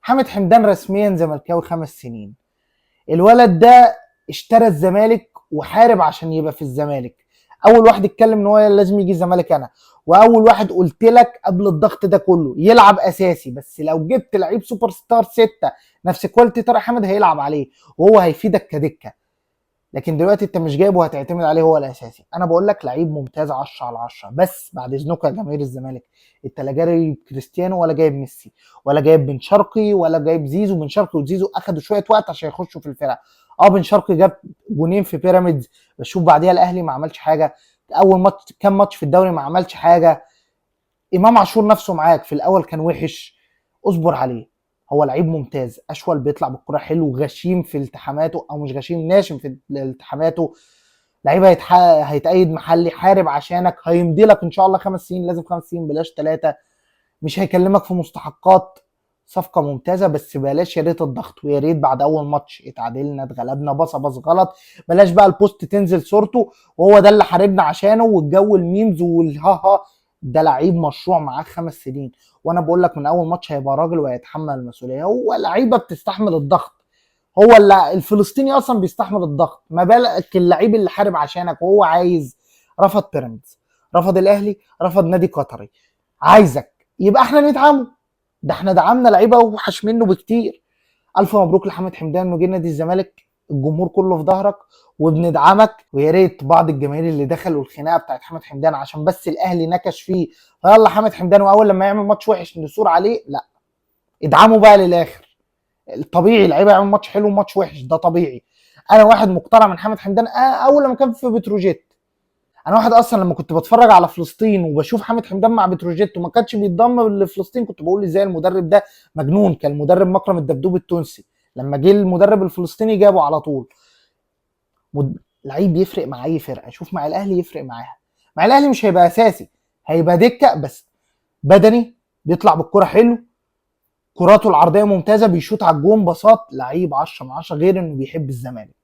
حامد حمدان رسميا زملكاوي 5 سنين. الولد ده اشترى الزمالك وحارب عشان يبقى في الزمالك. اول واحد اتكلم ان هو لازم يجي الزمالك انا، واول واحد قلت لك قبل الضغط ده كله يلعب اساسي، بس لو جبت لعيب سوبر ستار 6 نفس quality طارق حامد هيلعب عليه وهو هيفيدك كدكه. لكن دلوقتي انت مش جايبه وهتعتمد عليه هو الاساسي. انا بقول لك لعيب ممتاز 10 على 10، بس بعد اذنكم يا جماهير الزمالك، انت لا جايب كريستيانو ولا جايب ميسي ولا جايب بن شرقي ولا جايب زيزو. بن شرقي وزيزو اخدوا شوية وقت عشان يخشوا في الفرقة. بن شرقي جاب جونين في بيراميدز، بشوف بعديها الاهلي ما عملش حاجة، اول ماتش كام ماتش في الدوري ما عملش حاجة. امام عاشور نفسه معاك في الاول كان وحش، اصبر عليه، هو لعيب ممتاز، اشول بيطلع بالكرة حلو، غشيم في التحاماته او مش غشيم، ناشم في التحاماته، لعيب هيتأيد محلي، حارب عشانك، هيمضي لك ان شاء الله 5 سنين، لازم 5 سنين بلاش 3، مش هيكلمك في مستحقات. صفقة ممتازة، بس بلاش يا ريت الضغط، ويا ريت بعد أول ماتش اتعادلنا اتغلبنا باصة باص غلط، بلاش بقى ال post تنزل صورته وهو ده اللي حاربنا عشانه والجو ال memes والهاها. ده لعيب مشروع معاه 5 سنين، وانا بقول لك من اول ماتش هيبقى راجل وهيتحمل المسؤولية. هو لعيبة بتستحمل الضغط، هو اللي الفلسطيني اصلا بيستحمل الضغط، ما بالك اللعيب اللي حارب عشانك وهو عايز. رفض بيراميدز، رفض الاهلي، رفض نادي قطري، عايزك يبقى احنا ندعمه. ده احنا دعمنا لعيبة اوحش منه بكتير. الف مبروك لحمد حمدان انه جه نادي الزمالك، الجمهور كله في ظهرك وبندعمك. ويا ريت بعض الجماهير اللي دخلوا الخناقة بتاعت حمد حمدان عشان بس الاهلي نكش فيه، فيلا حمد حمدان واول لما يعمل ماتش وحش نثور عليه، لا، ادعمه بقى للاخر. الطبيعي لعيبة يعمل ماتش حلو وماتش وحش، ده طبيعي. انا واحد مقتنع من حمد حمدان اول لما كان في بتروجيت، انا واحد اصلا لما كنت بتفرج على فلسطين وبشوف حامد حمدان مع بتروجيت وما كانش بيتضم لفلسطين كنت بقول ازاي المدرب ده مجنون. كان المدرب مكرم الدبدوب التونسي، لما جه المدرب الفلسطيني جابه على طول. لعيب يفرق مع اي فرقه، شوف مع الاهلي يفرق معاها، مع الاهلي مش هيبقى اساسي، هيبقى دكه بس، بدني، بيطلع بالكرة حلو، كراته العرضية ممتازة، بيشوط على الجون بساط، لعيب 10 من 10، غير انه بيحب الزمالك.